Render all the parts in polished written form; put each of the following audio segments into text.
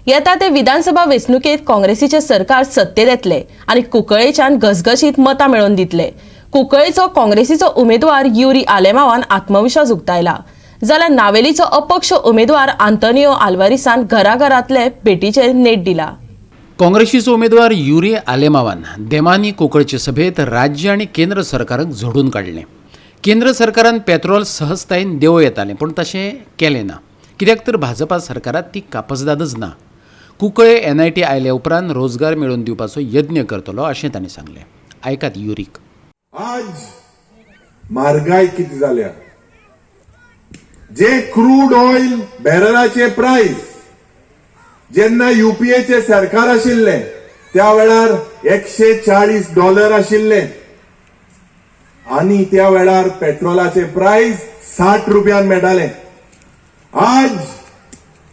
येता ते विधानसभा वेंचणुकेत काँग्रेसीचे सरकार सत्तेत येतले आनी कुंकळेच्यान घसघशीत मतां मेळोवन दितले. कुंकळेचो काँग्रेसीचो उमेदवार युरी आलेमावान आत्मविश्वास उक्तायला, जाल्यार नावेलीचो अपक्ष उमेदवार आंतोनियो आल्वारीसान घराघरांतले भेटीचेर नेट दिला. काँग्रेसीचो उमेदवार युरी आलेमावान देमानी कुंकळचे सभेत राज्य आनी केंद्र सरकाराक झोडून काडलें. केंद्र सरकारान पेट्रोल सहजतायेन देंवो येतालें, पूण तशें केलें ना, कित्याक तर भाजपा सरकारात ती कापसदादच ना. कुंकळे NIT आयले उपरांत रोजगार मेळोवन दिवपाचो यत्न करतलो अशें तांणी सांगलें. आयकात युरीक. आज म्हारगाय कितें जाल्या, जे क्रूड ऑयल बॅरलाचे प्रायस जेन्ना युपीएचे सरकार आशिल्लें त्या वेळार $140 आशिल्ले आनी त्या वेळार पेट्रोलाचे प्रायस 60 रुपयान मेळटाले. आज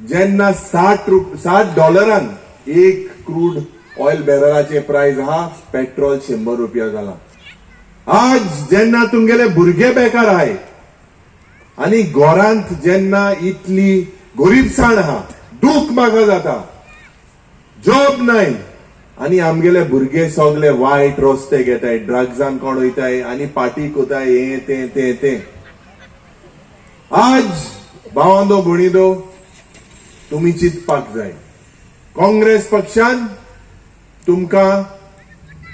जेन्ना $60 एक क्रूड ऑयल बॅरलाचे प्रायस आहा, पेट्रोल 100 रुपया जाला. आज जेन्ना तुमगेले भुरगे बेकार आहाय आनी घरांत जेन्ना इतली गरीबसाण आहा, दूख म्हाका जाता, जॉब नाय आनी आमगेले भुरगे सगळे वायट रस्ते घेताय, ड्रग्सान कोण वयताय आनी पार्टी कोताय, हें तें तें तें. आज भावांदो भयणीदो, तुमी चिंतपाक जाय. काँग्रेस पक्षान तुमकां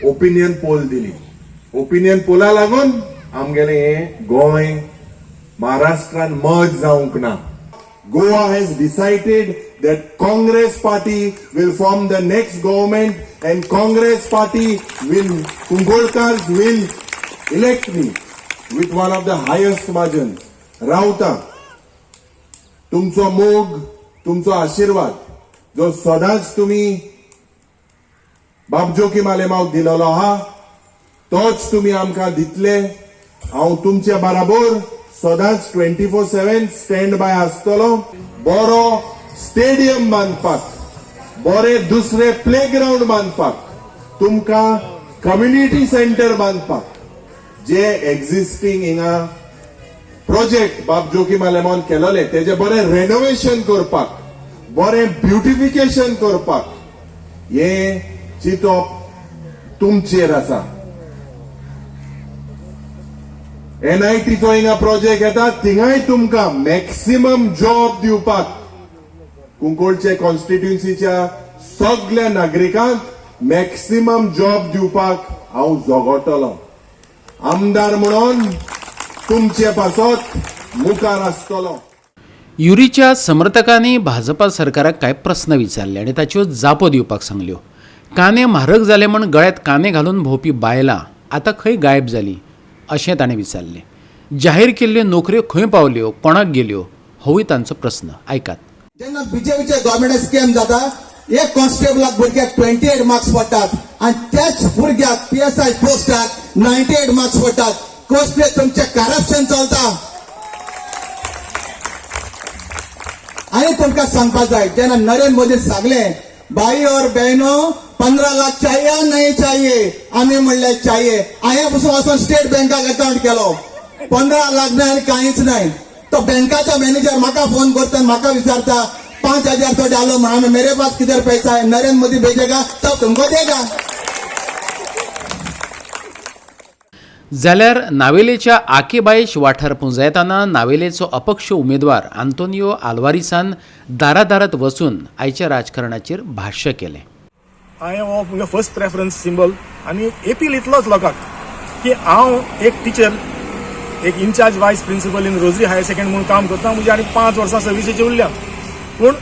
ओपिनियन पोल दिली. ओपिनियन पोला लागून आमगेलें हें गोंय महाराष्ट्रान मर्ज जावंक ना. Goa has decided that Congress party will form the next government and Congress party will, Kunkolkar will elect me with one of the highest margin. रावता. तुमचो मोग, तुमचो आशिर्वाद जो सदांच तुमी बाब जोकीम आलेमावक दिलेलो आहा, तोच तुमी आमकां दितले. हांव तुमचे बराबर सदांच 24/7 स्टँड बाय आसतलो. बरो स्टेडियम बांदपाक, बरे दुसरे प्ले ग्रावंड बांदपाक, तुमकां कम्युनिटी सेंटर बांदपाक, जे एक्झिस्टींग हिंगा प्रोजेक्ट बाब जोकीम आलेमावन केलोले तेजे बरें रेनोवेशन करपाक, बरें ब्युटिफिकेशन करपाक, हे चिंतप तुमचेर आसा. NITचो हिंगा प्रोजेक्ट येता, थिंगाय तुमकां मॅक्सिमम जॉब दिवपाक, कुंकोळचे कॉन्स्टिट्युन्सीच्या सगल्या नागरिकांक मॅक्सिमम जॉब दिवपाक हांव झगडटलो. आमदार म्हणून तुमचे पासत मुखार आसतलो. युरीच्या समर्थकांनी भाजपा सरकाराक कांय प्रस्न विचारले आनी ताच्यो जापो दिवपाक सांगल्यो. कांदे म्हारग जाले म्हण गळ्यात कांदे घालून भोंवपी बायलां आतां खंय गायब जालीं अशें ताणें विचारलें. जाहीर केल्ल्यो नोकऱ्यो खंय पावल्यो, कोणाक गेल्यो, होवूय तांचो प्रस्न. आयकात. जेन्ना बीजेपीच्या गव्हर्मेंट स्कॅम जाता, एक कॉन्स्टेबलाक भुरग्याक 28 मार्क्स पडटात आनी त्याच भुरग्याक PSI पोस्टाक 98 मार्क्स पडटात. कसले तुमचे करप्शन चलता. आनी तुमकां सांगपाक जाय, जेन्ना नरेंद्र मोदी सांगले भाई और बहनो 15 लाख चाहिए नहीं चाहिए, आमी म्हणले चाहिए. हांवें पसून वचून स्टेट बँकाक अकाउंट केलो, 15 लाख ना आनी कांयच नाही. तो बँकाचो मॅनेजर म्हाका फोन करता, म्हाका विचारता 5000 तो डालो. म्हणून मेरे पास किधर पैसा है, नरेंद्र मोदी भेजेगा तब तुमको देगा. जाल्यार नावेलेच्या आकेबायश वाठार पुंजायतना नावेलेचो अपक्ष उमेदवार आंतोनियो आल्वारीसान दारादारात वचून आयच्या राजकारणाचेर भाश्य केलें. हांवें हो म्हजो फर्स्ट प्रेफरन्स सिंबल आनी एपील इतलोच लोकांक की हांव एक टिचर, एक incharge vice principal in Rosary higher secondary म्हणून काम करता. म्हजी आनी 5 वर्सां सर्विसेची उरल्या, पूण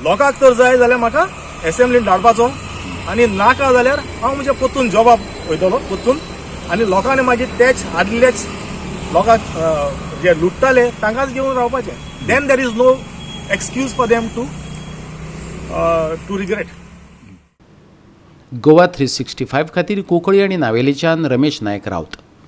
लोकांक तर जाय जाल्यार म्हाका एसेंब्लीन धाडपाचो आनी नाका जाल्यार हांव म्हज्या परतून जॉबाक वयतलो परतून. आनी लोकांनी मागीर तेच आदलेच लोकांक जे लुट्टाले तांकांच घेवन रावपाचें. Then there is no excuse for them to regret. Goa 365 खातीर कुंकळी आनी नावेलीच्यान रमेश नायक राऊत.